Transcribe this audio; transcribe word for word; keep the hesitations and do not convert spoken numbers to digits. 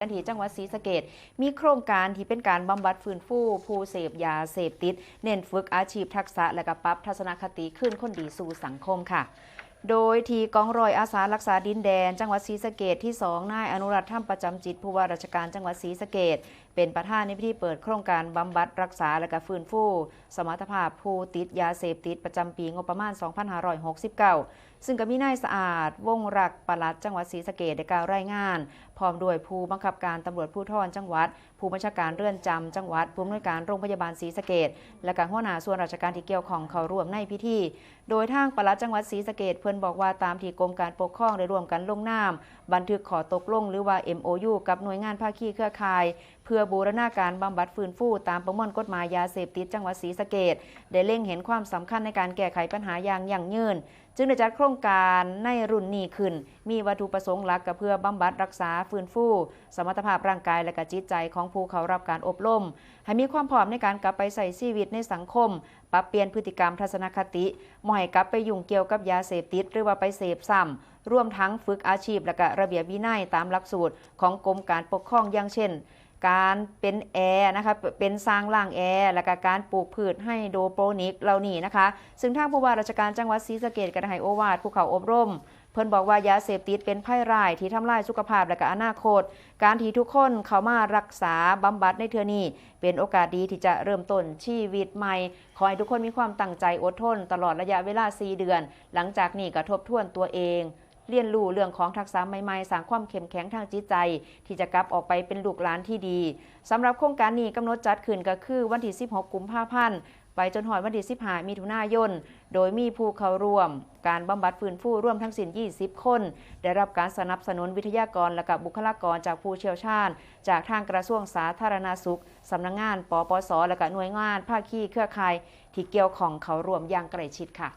กันที่จังหวัดศรีสะเกษ มีโครงการที่เป็นการบำบัดฟื้นฟูผู้เสพยาเสพติด เน้นฝึกอาชีพทักษะ และก็ปรับทัศนคติคืนคนดีสู่สังคมค่ะ โดยที่กองร้อยอาสารักษาดินแดน จังหวัดศรีสะเกษที่สอง นายอนุรัตน์ ธรรมประจำจิต ผู้ว่าราชการจังหวัดศรีสะเกษ เป็นประธานในพิธีเปิดโครงการบำบัดรักษา และก็ฟื้นฟูสมรรถภาพผู้ติดยาเสพติดประจำปีงบประมาณ สองพันห้าร้อยหกสิบเก้า ซึ่งก็มีนายสะอาด วงศ์รัก ปลัดจังหวัดศรีสะเกษได้กล่าวรายงาน พร้อมด้วยผู้บังคับการตำรวจภูธรจังหวัด ผู้บัญชาการเรือนจำจังหวัด ผู้อำนวยการโรงพยาบาลศรีสะเกษ และก็หัวหน้าส่วนราชการที่เกี่ยวข้องเข้าร่วมในพิธี โดยทางปลัดจังหวัดศรีสะเกษเพิ่นบอกว่าตามที่กรมการปกครองได้ร่วมกันลงนามบันทึกข้อตกลงหรือว่า เอ็มโอยู กับหน่วยงานภาคีเครือข่าย เพื่อบูรณาการบำบัดฟื้นฟูตามประมวลกฎหมายยาเสพติดจังหวัดศรีสะเกษ ได้เล็งเห็นความสำคัญในการแก้ไขปัญหาอย่างยั่งยืน จึงได้จัดโครงการในรุ่นนี้ขึ้น มีวัตถุประสงค์หลักก็เพื่อบำบัดรักษาฟื้นฟูสมรรถภาพร่างกายและก็จิตใจของผู้เข้ารับการอบรม ให้มีความพร้อมในการกลับไปใช้ชีวิตในสังคม ปรับเปลี่ยนพฤติกรรมทัศนคติ บ่ให้กลับไปยุ่งเกี่ยวกับยาเสพติด หรือว่าไปเสพซ้ำ รวมทั้งฝึกอาชีพและก็ระเบียบวินัยตามหลักสูตรของกรมการปกครอง อย่างเช่น การเป็นแอร์นะคะ เป็นช่างล้างแอร์ และก็การปลูกพืชไฮโดรโปนิกเหล่านี้นะคะ ซึ่งทางผู้ว่าราชการจังหวัดศรีสะเกษก็ได้ให้โอวาทผู้เข้าอบรม เพิ่นบอกว่ายาเสพติดเป็นภัยร้ายที่ทำลายสุขภาพและก็อนาคต การที่ทุกคนเข้ามารักษาบำบัดในเทื่อนี้ เป็นโอกาสดีที่จะเริ่มต้นชีวิตใหม่ ขอให้ทุกคนมีความตั้งใจอดทนตลอดระยะเวลาสี่เดือน หลังจากนี้ก็ทบทวนตัวเอง เรียนรู้เรื่องของทักษะใหม่ๆ สร้างความเข้มแข็งทางจิตใจ ที่จะกลับออกไปเป็นลูกหลานที่ดี สำหรับโครงการนี้กำหนดจัดขึ้นก็คือวันที่ สิบหก กุมภาพันธ์ ไปจนฮอดวันที่ สิบห้า มิถุนายน โดยมีผู้เข้าร่วมการบำบัดฟื้นฟูรวมทั้งสิ้น ยี่สิบ คน ได้รับการสนับสนุนวิทยากรและก็บุคลากรจากผู้เชี่ยวชาญ จากทางกระทรวงสาธารณสุข สำนักงาน ปปส และก็หน่วยงานภาคีเครือข่ายที่เกี่ยวข้องเข้าร่วมอย่างใกล้ชิดค่ะ